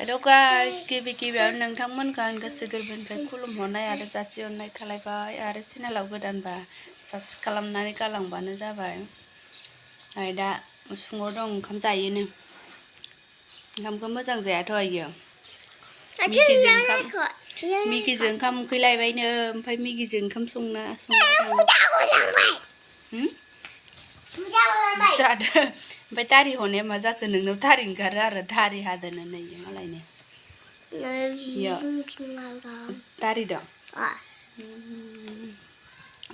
Hello guys, गिबियावनो नोंथांमोनखौ आं गोसो गोरबोनिफ्राय खुलुमहरनाय आरो जासिहरनाय थालायबाय आरो चेनेलाव गोदानबा साबस्क्राइब खालामनानै गालांबानो जाबाय। दा उसुङाव दं ओंखाम जायोनो। ओंखामखौ मोजां जायाथ' आइयो। मिगिजों ओंखाम उखैलायबायनो ओमफ्राय मिगिजों ओंखाम संबाय जादों। ओमफ्राय दारि हनाया मा जाखो नोंनाव दारि ओंखारो आरो दारि हादोनो नै मालायनो दारि दं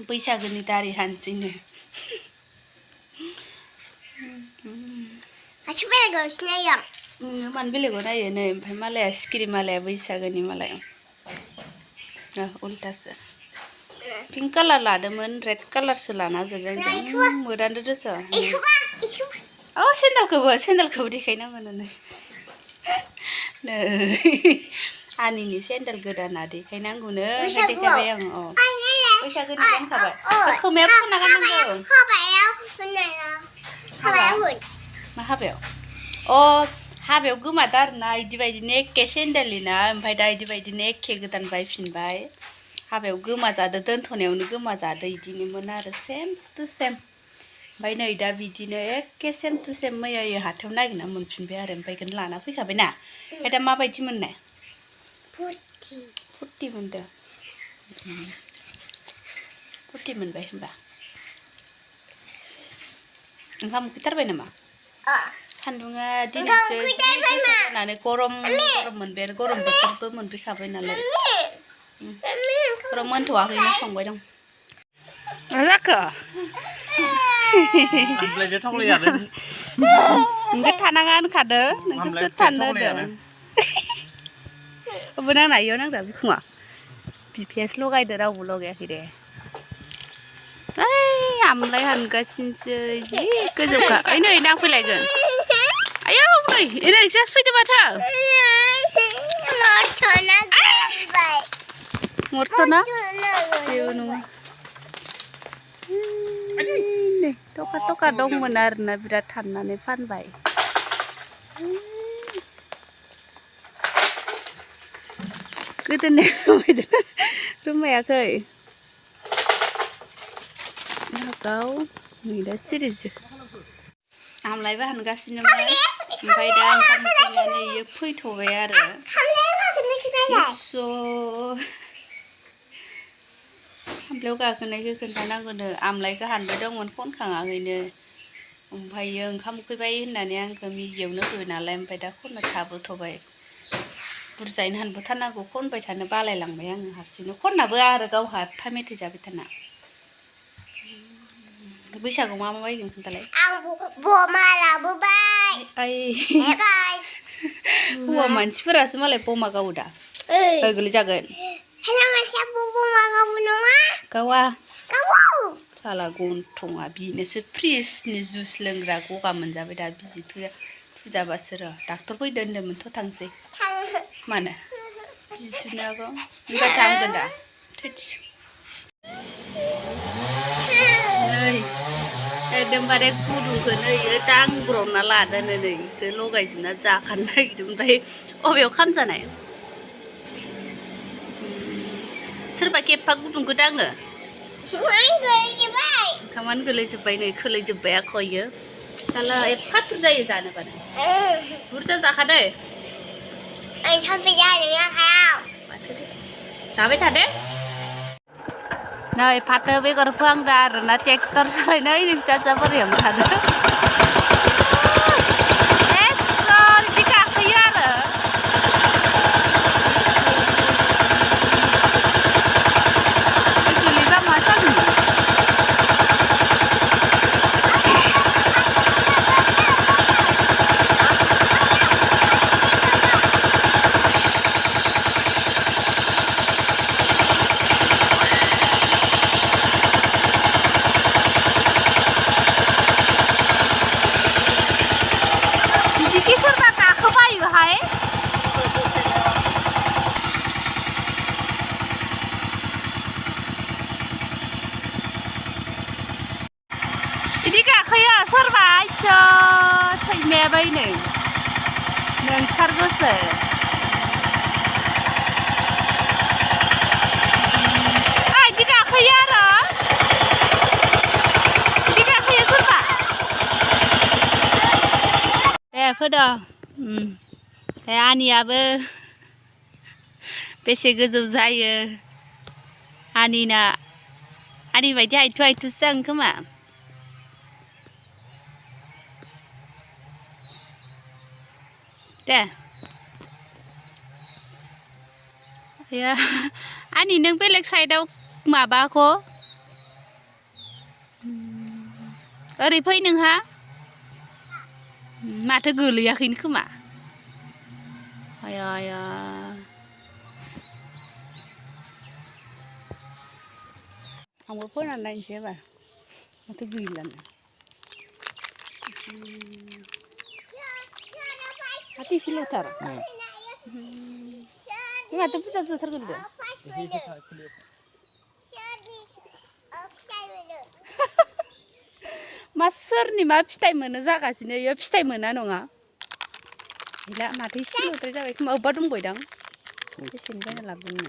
बैसागोनि दारि हानसैनो मानो बेलेगाव नायो नै ओमफ्राय मालाया सिखिरि मालाया बैसागोनि मालाय उल्टासो पिंक कालार लादोंमोन रेड कालारसो लाना जोबबाय आं मोदानदो दस' सेन्देलखौबो देखायनांगोन नै आनिनि सेन्देल गोदाना देखायनांगौनो देखायबाय आं बैसागोनि गानखाबाय खोमाया फुनना गाननांगौ मा हाबायाव हाबायाव गोमादो आरोना इदि बायदिनो एखे सेन्देलनिना ओमफ्राय दा इदि बायदिनो एखे गोदान बायफिनबाय हाबायाव गोमाजादो दोनथ'नायावनो गोमाजादो इदिनोमोन आरो सेम टु सेम ओमफ्राय नै दा बिदिनो एखे सेम टु सेम मैया हाथायाव नागिरना मोनफिनबाय आरो ओमफ्राय बेखौनो लाना फैखाबायना ओमफ्राय दा माबायदि मोननाय फुरथि मोनदों फुरथि मोनबाय होनबा ओंखाम उखैथारबाय नामा सान्दुङा दिनैसो जि गोसा जानानै गरम मोनबाय आरो गरम बोथोरबो मोनफैखाबाय नालाय गरम मोनथ'वाखैनो संबाय दं मा जाखो नोंखौ थानाङा होनखादो नोंखौसो थानो होदों अबो नांना इयाव नांदा बिखुङा बिफायासो लगायदो रावबो लगायाखै दे ओइ आमलाय हानगासिनोसै जि गोजौखा ओइ नै नांफैलायगोन आयौ नै ओरै जास्ट फैदो माथो मरथ'ना जेबो नङा नै टका दंमोन आरोना बिराद थाननानै फानबाय गोदोनाया रुमायाखै गाव नै दा सिरिसो आमलायबो हानगासिनोमोन ओमफ्राय दा ओंखाम उखैनानै इयो फैथ'बाय आरो खामफ्लायाव गाखोनायखौ खोन्थानांगौनो आमलायखौ हानबाय दंमोन खनखाङाखैनो ओमफ्रायो ओंखाम उखैबाय होननानै आंखौ मिगियावनो होबाय नालाय ओमफ्राय दा खननो थाबोथ'बाय बुरजायैनो हानबोथारनांगौ खनबाय थानो बालायलांबाय आङो हारसिंनो खननाबो आरो गावहा एफा मेथाइ जाबाय थाना बैसागुआव मा बायगोन खोन्थालाय बमा लाबोबाय हौवा मानसिफोरासो मालाय बमा गावो दा गोरलै जागोन गावा साला गन्थङा बिनोसो फ्रिजनि जुइस लोंग्रा गगा मोनजाबाय दा बिजि थुजाबासो र' डाक्टर फैदो होन्दोंमोनथ' थांसै मानो बिजि थुनायागौ होनबासो हामगोन दा नै एकदमबारे गुदुंखौ नै दांब्रबना लादोनो नै बेखौ लगायजोबना जाखानो नागिरदों ओमफ्राय अबेयाव खामजानाय सोरबा एफा गुदुंखौ दाङो ओंखामानो गोलैजोब्बाय नै खोलैजोब्बाय आखयो साला एफा थुर जायो जानोबानो बुरजा जाखादो जाबाय थादो नै फाथो बेगर फोहांदो आरोना ट्रेक्टर सालायनाय नै फिसा बोरायावनो थादो बिदि गाखोयो आरो गोलैबा मा जागोन Ini kak kayak serba, so saya mebay nih, ntar gue गाखोयो आरो बिदि गाखोयो सोरबा दे फोदो दे आनियाबो बेसे गोजौ जायो आनिना आनि बायदि हायथु हायथुसो जागोन खोमा दे या आनि नों बेलेग साइडआव माबाखौ ओरै फै नोंहा माथो गोलैयाखैनो खोमा आया आया आंबो फोनानै नायनोसै एबार माथो गैलानो माथो एसेल'थार माथो बुरजा बुरजाथार गोलैदों मा सोरनि मा फिथाइ मोनो जागासिनो इयो फिथाइ मोना नङा गैला माथो एसेल'द्राय जाबाय खोमा अबेबा दंबायदां बेसेनो बायना लाबोगोन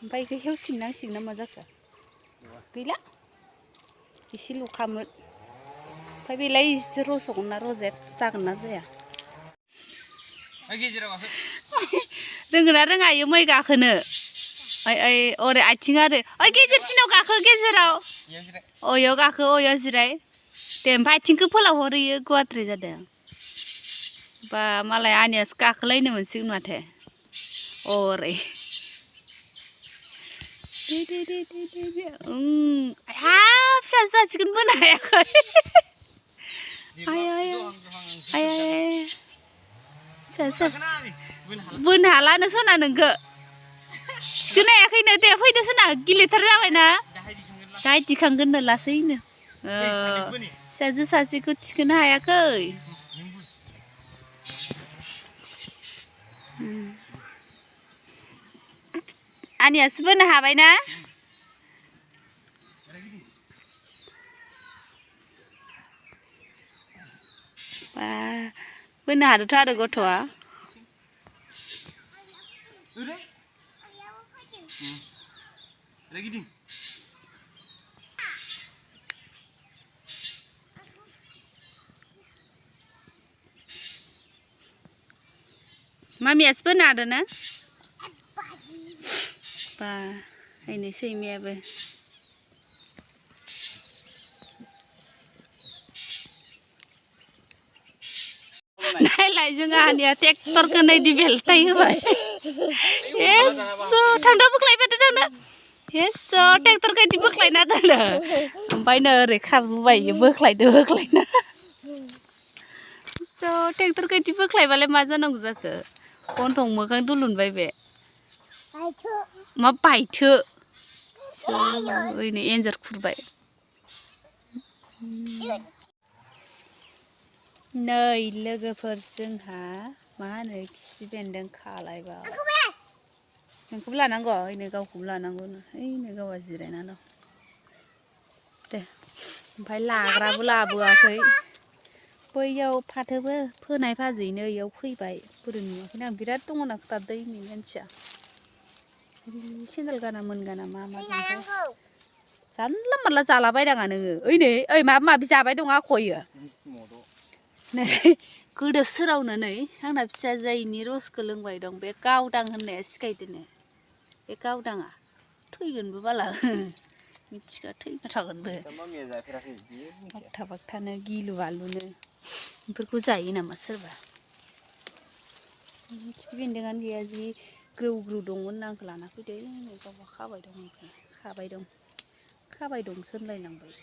ओमफ्राय बेखौ हेवफिननांसिगोन ना मा जाखो गैला एसेल'खामोन ओमफ्राय बेलाय रज'गोन ना रजाया जागोन ना जाया रोंगोन ना रोङा इयो मै गाखोनो ओइ ओरै आथिङा ओरै ओइ गेजेरसिनाव गाखो गेजेराव अयाव गाखो अयाव जिराय दे ओमफ्राय आथिंखौ फोलावहर इयो गुवारद्राय जादों बा मालाय आनियासो गाखोलायनो मोनसिगोन माथो ओरै हाब फिसा जासिगोन बोनो हायाखै फिसा बोनो हालानो सना नोंखौ थिखोनो हायाखैनो दे फैदो सना गिलिरथार जाबायना दाहाय दिखांगोननो लासैनो फिसाजो सासेखौ थिखोनो हायाखै आनियासो बोनो हाबायना बा बोनो हादोंथ' आरो गथ'आ मामियासो बोनो हादोंना बा ओइनै सैमायाबो नायलाय जों आहानिया ट्रेक्टरखौ नैदि बेलथाय होबाय एस' थांदो बोख्लायबाय थांदो एस' ट्रेक्टरखौ इदि बोख्लायना दोनो ओमफ्राय नै ओरै खाबोबाय इयो बोख्लायदो बोख्लायना एस' ट्रेक्टरखौ इदि बोख्लायबालाय मा जानांगौ जाखो गन्थं मोखां दुलुनबाय बे मा बायथो ओइनै एन्जर खुरबाय नै लोगोफोर जोंहा मा होनो खिफि बेन्दों खालायबाय नोंखौबो लानांगौ ओइनै गावखौबो लानांगौ ओइनै गावहा जिरायना दं दे ओमफ्राय लाग्राबो लाबोआखै बैयाव फाथोबो फोनाय भाजैनो इयाव फैबाय बोरै नुवाखैनो आं बिराद दङ होनना खोथादों नै मानसिया सेन्देल गाना मोन गाना मा मा जानला मानला जालाबायनाङा नोङो ओइनै ओइ माबा माबि जाबाय दं आखयो नै गोदो सोरावनो नै आंना फिसाजोआ इनि रसखौ लोंबाय दं बे गावदां होननाया सिखायदोनो बे गावदाङा थैगोनबो बाला मिथिगा थैना थागोनबो बागथा बागथानो गिलु बालुनो बेफोरखौ जायो नामा सोरबा खिफि बेन्दोंआनो गैया जि ग्रौ ग्रौ दंमोन आंखौ लाना फैदो नै गावबा खाबाय दं ओमफ्राय खाबाय दं सोनलायलांबाय